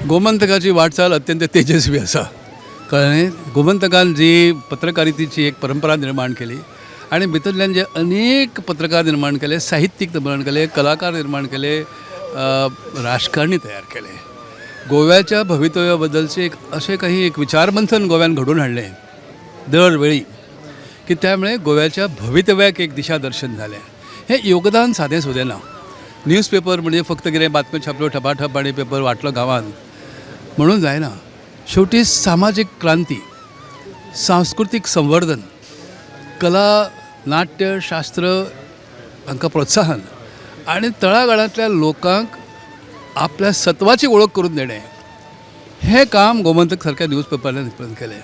गोमंतकाची वाटचाल अत्यंत तेजस्वी आसा, कळ्ळें न्ही? गोमंतकान जी पत्रकारितेची एक परंपरा निर्माण केली आनी भितरल्यान जे अनेक पत्रकार निर्माण केले, साहित्यीक निर्माण केले, कलाकार निर्माण केले, राजकारणी तयार केले, गोव्याच्या भवितव्या बद्दलचे एक अशें काही एक विचारमंथन गोव्यान घडोवन हाडलें दरवेळी की त्यामुळे गोव्याच्या भवितव्याक एक दिशादर्शन जालें. हें योगदान सादें सुदें ना. न्यूजपेपर म्हणजे फक्त कितें बातम्यो छापल्यो ठपाठप आनी पेपर वांटलो गांवांत म्हणून जायना. शेवटी सामाजीक क्रांती, सांस्कृतीक संवर्धन, कला, नाट्य, शास्त्र हांकां प्रोत्साहन आनी तळागाळांतल्या लोकांक आपल्या सत्वाची वळख करून देणें हें काम गोमंतक सारक्या न्यूजपेपरान केलें.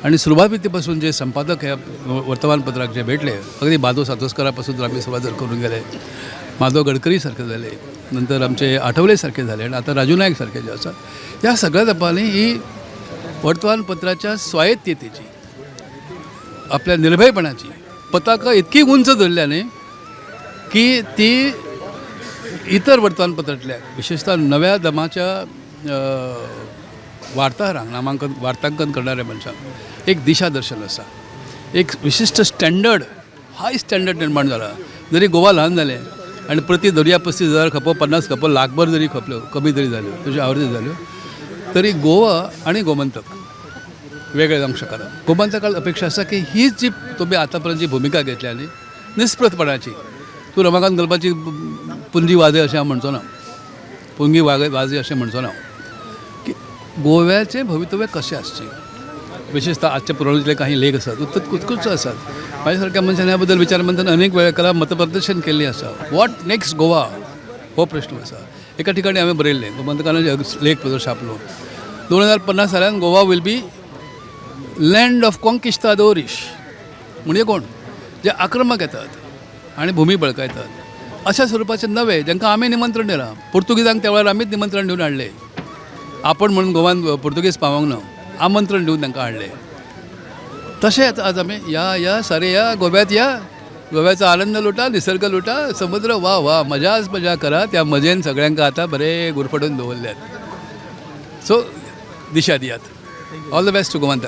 आनी सुरवाती पासून जे संपादक ह्या वर्तमानपत्राक जे भेटले, अगदी माधव सातोस्करा पासून जर आमी सुरवात जर करून गेले, माधव गडकरी सारखे जाले, नंतर आमचे आठवले सारखे जाले आनी आतां राजू नायक सारखे जे आसात, ह्या सगळ्या तपांनी ही वर्तमानपत्राच्या स्वायत्ततेची, आपल्या निर्भयपणाची पताका इतकी उंच धरल्या न्ही की ती इतर वर्तमानपत्रांतल्या, विशेषतः नव्या दमाच्या वार्ताहरांक, नामांकन वार्तांकन करणाऱ्या मनशांक एक दिशादर्शन आसा. एक विशिश्ट स्टँडर्ड, हाय स्टँडर्ड निर्माण जाला. जरी गोवा ल्हान जालें आनी प्रति दर्या 35,000 खपो, 50 खपो, लाखभर जरी खपल्यो, कमी जरी जाल्यो, तश्यो आवरेज जाल्यो, तरी गोवा आनी गोमंतक वेगळे जावंक शकना. गोमंतकाक अपेक्षा आसा की हीच जी तुमी आतां पर्यंत जी भुमिका घेतल्या न्ही निस्पृतपणाची, तूं रमाकांत गल्पाची पुंजी वाजय अशें हांव म्हणचो ना, पुंगी वागय वाजय अशें म्हणचो ना, की गोव्याचें भवितव्य कशें आसचें, विशेषतः आजच्या पुरवणीतले काही लेख आसात, उत्कृश्ट आसात. म्हाज्या सारक्या मनशान ह्या बद्दल विचारमंथन अनेक वेळा केला, मतप्रदर्शन केल्लीं आसा. What next Goa हो प्रश्न आसा. एका ठिकाणी हांवें बरयल्लें, गोमंतकान लेख पत्र छापलो, 2050 सालान Goa will be land of conquistadores, म्हणजे कोण जे आक्रमक येतात आनी भुमी बळकायतात अशा स्वरुपाचे नवे, जांकां आमी निमंत्रण दिलां. पुर्तुगीजांक त्या वेळार आमीच निमंत्रण दिवन हाडले. आपण म्हणून गोवान पुर्तुगीज पावोंक ना, आमंत्रण दिवन तांकां हाडले. तशेंच आज आमी या या सारे या गोव्यात, या गोव्याचा आनंद लुटा, निसर्ग लुटा, समुद्र वा वा, मजाच मजा करा. त्या मजेन सगळ्यांक आतां बरे गुरफटून दवरल्यात. सो दिशा दियात. All the best to Gomantak.